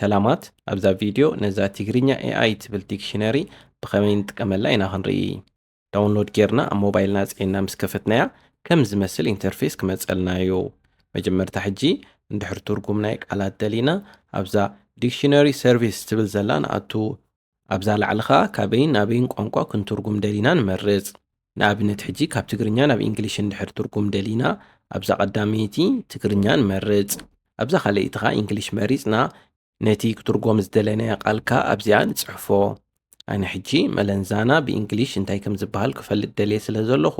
ሰላማት፣ ኣብዛ ቪድዮ ነዛ ትግርኛ ኤኣይ ትብል ዲክሽነሪ ብኸመይ ንጥቀመላ ኢና ክንርኢ። ዳውንሎድ ጌርና ኣብ ሞባይልና ጽዒንና ምስ ከፈትናያ ከም ዝመስል ኢንተርፌስ ክመጸልና እዩ። መጀመርታ ሕጂ እንድሕር ትርጉም ናይ ቃላት ደሊና ኣብዛ ዲክሽነሪ ሰርቪስ ትብል ዘላ ንኣቱ። ኣብዛ ላዕሊ ኸኣ ካበይን ናበይን ቋንቋ ክንትርጉም ደሊና ንመርጽ። ንኣብነት ሕጂ ካብ ትግርኛ ናብ ኢንግሊሽ እንድሕር ትርጉም ደሊና ኣብዛ ቀዳመይቲ ትግርኛ ንመርጽ። ኣብዛ ካልኣይቲ ኸኣ ኢንግሊሽ መሪጽና ነቲ ክትርጎም ዝደለናዮ ቃልካ ኣብዚኣ ንጽሕፎ። ኣነ ሕጂ መለንዛና ብኢንግሊሽ እንታይ ከም ዝበሃል ክፈልጥ ደልየ ስለ ዘለኹ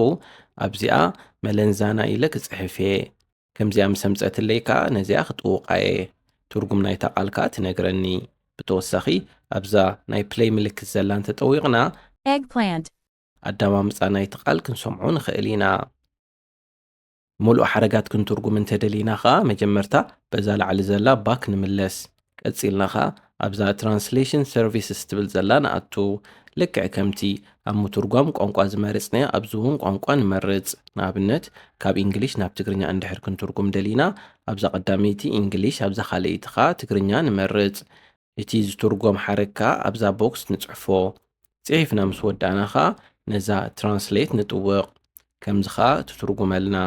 ኣብዚኣ መለንዛና ኢለ ክጽሕፍ እየ። ከምዚኣ ምስ ኣምጸትለይ ከኣ ነዚኣ ክጥውቓ እየ። ትርጉም ናይታ ቃል ከኣ ትነግረኒ። ብተወሳኺ ኣብዛ ናይ ፕለይ ምልክት ዘላ እንተጠዊቕና Eggplant. ኣደማምጻ ናይቲ ቃል ክንሰምዖ ንኽእል ኢና። ሙሉእ ሓረጋት ክንትርጉም እንተደሊና ኸኣ መጀመርታ በዛ ላዕሊ ዘላ ባክ ንምለስ። ቀጺልና ኸኣ ኣብዛ ትራንስሌሽን ሰርቪስስ ትብል ዘላ ንኣቱ። ልክዕ ከምቲ ኣብ ምትርጓም ቋንቋ ዝመረጽናዮ ኣብዚ እውን ቋንቋ ንመርጽ። ንኣብነት ካብ ኢንግሊሽ ናብ ትግርኛ እንድሕር ክንትርጉም ደሊና ኣብዛ ቀዳመይቲ ኢንግሊሽ ኣብዛ ካልኣይቲ ኸኣ ትግርኛ ንመርጽ። እቲ ዝትርጎም ሓረግ ከኣ ኣብዛ ቦክስ ንጽሕፎ። ጽሒፍና ምስ ወዳእና ኸኣ ነዛ ትራንስሌት ንጥውቕ። ከምዚ ኸኣ ትትርጉመልና።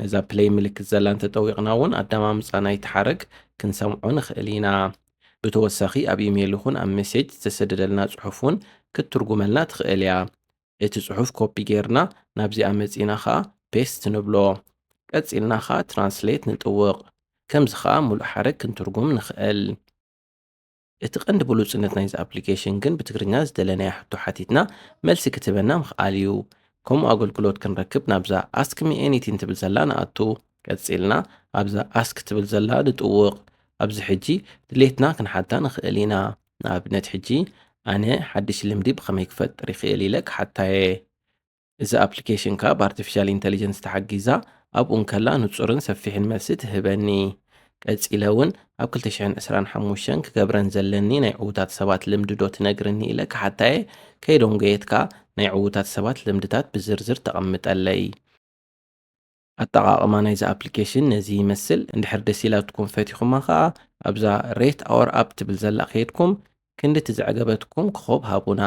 ነዛ ፕለይ ምልክት ዘላ እንተጠዊቕና እውን ኣደማምጻ ናይቲ ሓረግ ክንሰምዖ ንኽእል ኢና። ብተወሳኺ ኣብ ኢሜይል ይኹን ኣብ ሜሴጅ ዝተሰደደልና ጽሑፍ እውን ክትትርጉመልና ትኽእል እያ። እቲ ጽሑፍ ኮፒ ጌርና ናብዚኣ መጺና ኸኣ ፔስት ንብሎ። ቀጺልና ኸኣ ትራንስሌት ንጥውቕ። ከምዚ ኸኣ ሙሉእ ሓረግ ክንትርጉም ንኽእል። እቲ ቀንዲ ብሉጽነት ናይዚ ኣፕሊኬሽን ግን ብትግርኛ ዝደለናያ ሕቶ ሓቲትና መልሲ ክትህበና ምኽኣል እዩ። ከምኡ ኣገልግሎት ክንረክብ ናብዛ Ask Me Anything ትብል ዘላ ንኣቱ። ቀጺልና ኣብዛ ኣስክ ትብል ዘላ ንጥውቕ። ኣብዚ ሕጂ ድሌትና ክንሓታ ንኽእል ኢና። ንኣብነት ሕጂ ኣነ ሓድሽ ልምዲ ብኸመይ ክፈጥር ይኽእል ኢለ ክሓታ እየ። እዚ ኣፕሊኬሽን ከኣ ብኣርቲፊሻል ኢንተሊጀንስ ተሓጊዛ ኣብኡ እንከላ ንጹርን ሰፊሕን መልሲ ትህበኒ። ቀጺለ እውን ኣብ ክልተ ሽሕን ዕስራን ሓሙሽተን ክገብረን ዘለኒ ናይ ዕዉታት ሰባት ልምዲ ዶ ትነግርኒ ኢለ ክሓታ እየ። ከይደንጎየት ከኣ ናይ ዕዉታት ሰባት ልምድታት ብዝርዝር ተቐምጠለይ። ኣጠቓቕማ ናይዚ ኣፕሊኬሽን ነዚ ይመስል። እንድሕር ደስ ኢላትኩም ፈቲኹማ ከኣ ኣብዛ ሬት ኣወር ኣፕ ትብል ዘላ ከይድኩም ክንዲ እቲ ዘዕገበትኩም ኮኾብ ሃቡና።